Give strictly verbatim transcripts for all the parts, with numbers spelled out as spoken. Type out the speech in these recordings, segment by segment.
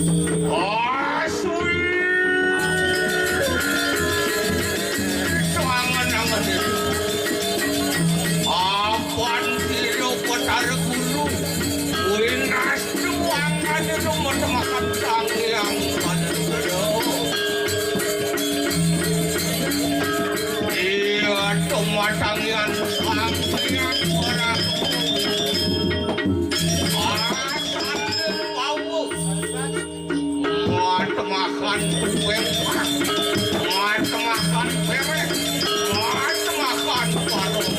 Aswi. Angen-angen. Apan sira Betara Guru. Winas Juangan itu matemakan Sang Hyang Panendra. Iya, tumatangian Sang Hyang ora. Asal wau. Matemakan tuwek. Matemakan perek. Matemakan parong.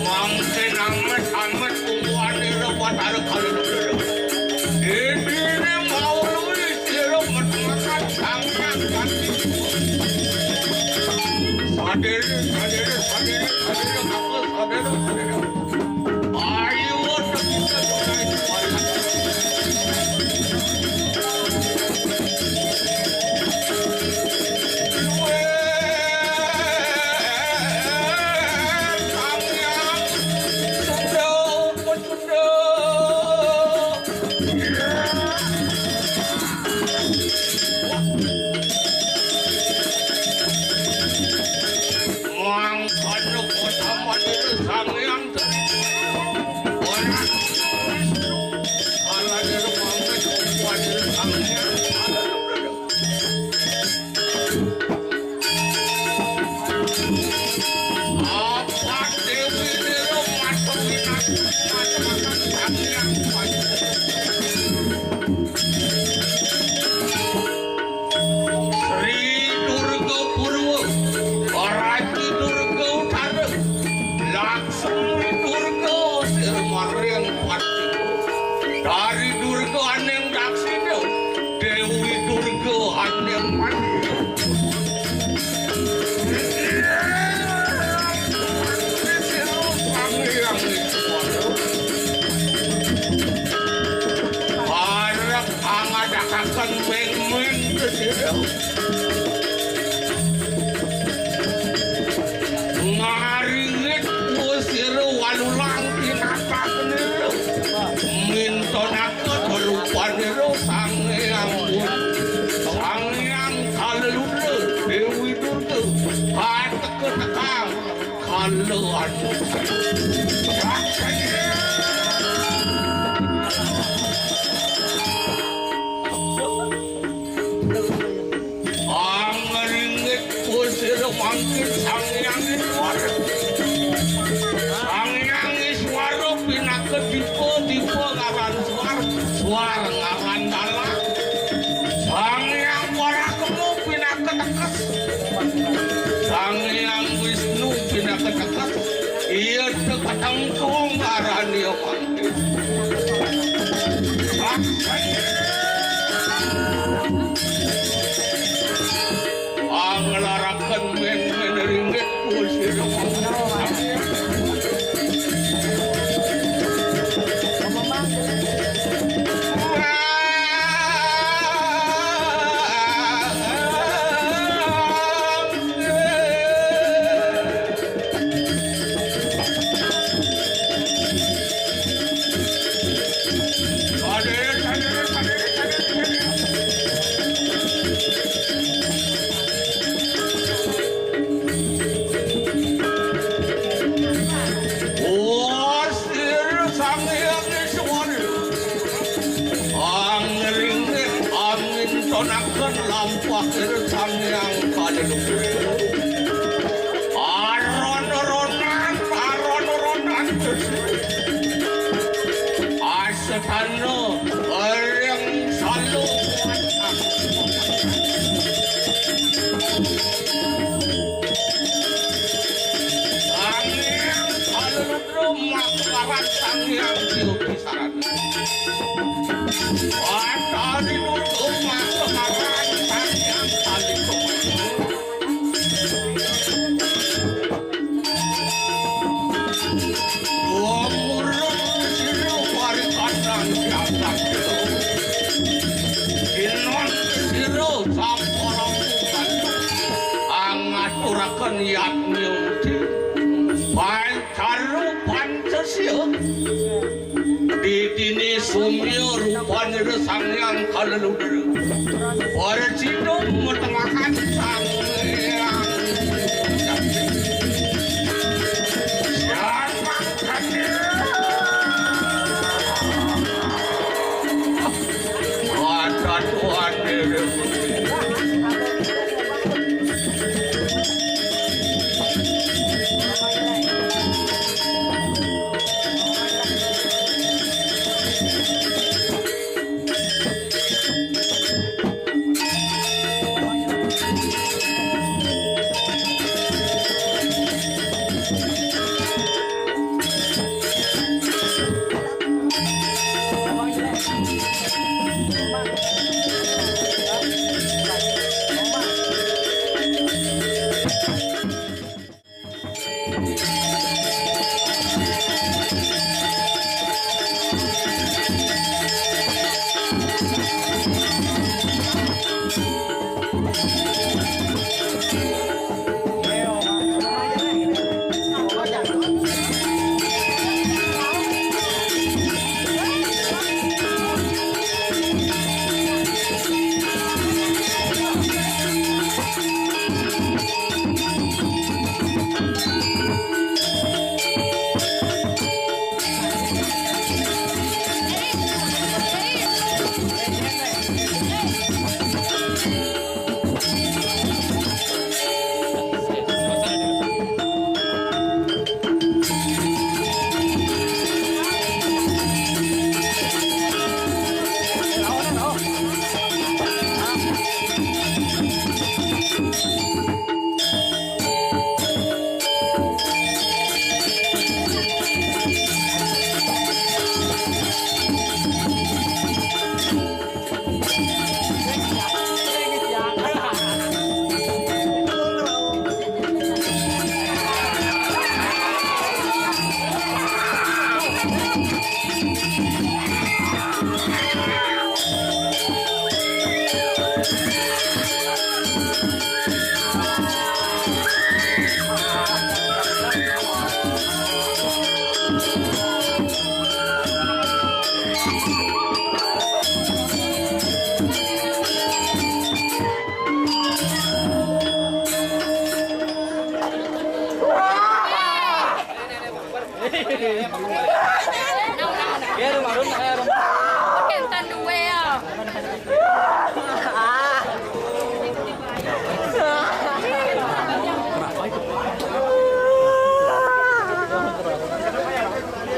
Mangke namet-amet kuwanira Batara Kali. Dene mau luwih sira metengakan sangang kaki. Sadere, sadere, sadere, sadere, sadere, sadere. Ayo, Mangkana kota manira Sang Hyang Ora kalane rumamet kuwatir Sang Hyang. Apa Dewi Nira matuhi matuhi Sang Hyang Wadana. Sri Durga Purwa, Ratu Durga Utara, Laksmi Durga Sirmaring Pati, Dari Durga Aning Daksina, Dewi Durga Aning Mati. Arep angadakaken ming-ming kesira. Ngaringit wusira walulang tinatakenira. Mintonaka rupanira Sang Hyang Widi. Sang Hyang Kalelutra Dewi Durga. Kateka tekang. Kalean. Angringit usir mangkin Sang Hyang Iswara. Sang Hyang Iswara pinaka dipa, dipa ngaran swar, swar ngaran dalang. Sang Hyang Parakama pinaka tekes. Sang Hyang Wisnu pinaka tekes. Iya, teketengkung ngarani mangkin. Anglaraken men-men ringgit. Sang Hyang Iswara. Angringit angintonaken lampah Sang Hyang Kaleluhur. Aron-ronan, aron-ronan. Setana ring salu. Sang Hyang Kalelutra makaran Sang Hyang Jyoti Sarana. Watari Durga makaran Sang Hyang Kalelutra. Yadnya uti pancaru pancasila. Ditini sumya rupanira Sang Hyang Kaleludra. Para cita metengakan Sang Hyang. Siapa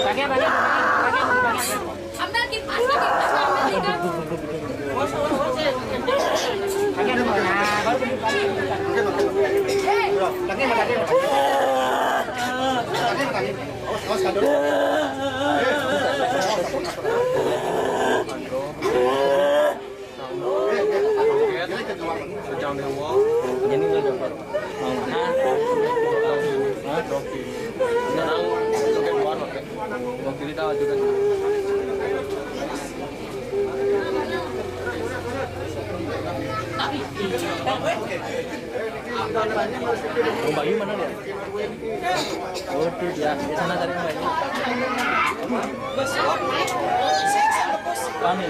Pakai, pakai, pakai, pakai. Ambil kipas, ambil kipas, ambil kipas. Pakai dulu, nah, baru. Hei. Jangan. Jadi udah dapat. Mau mana? Hah? Oke. Sekarang joget luar, oke. Waktu kita joget. Mbak Yu mana dia? Oh, itu dia. Di sana tadi Mbak Yu. Kami.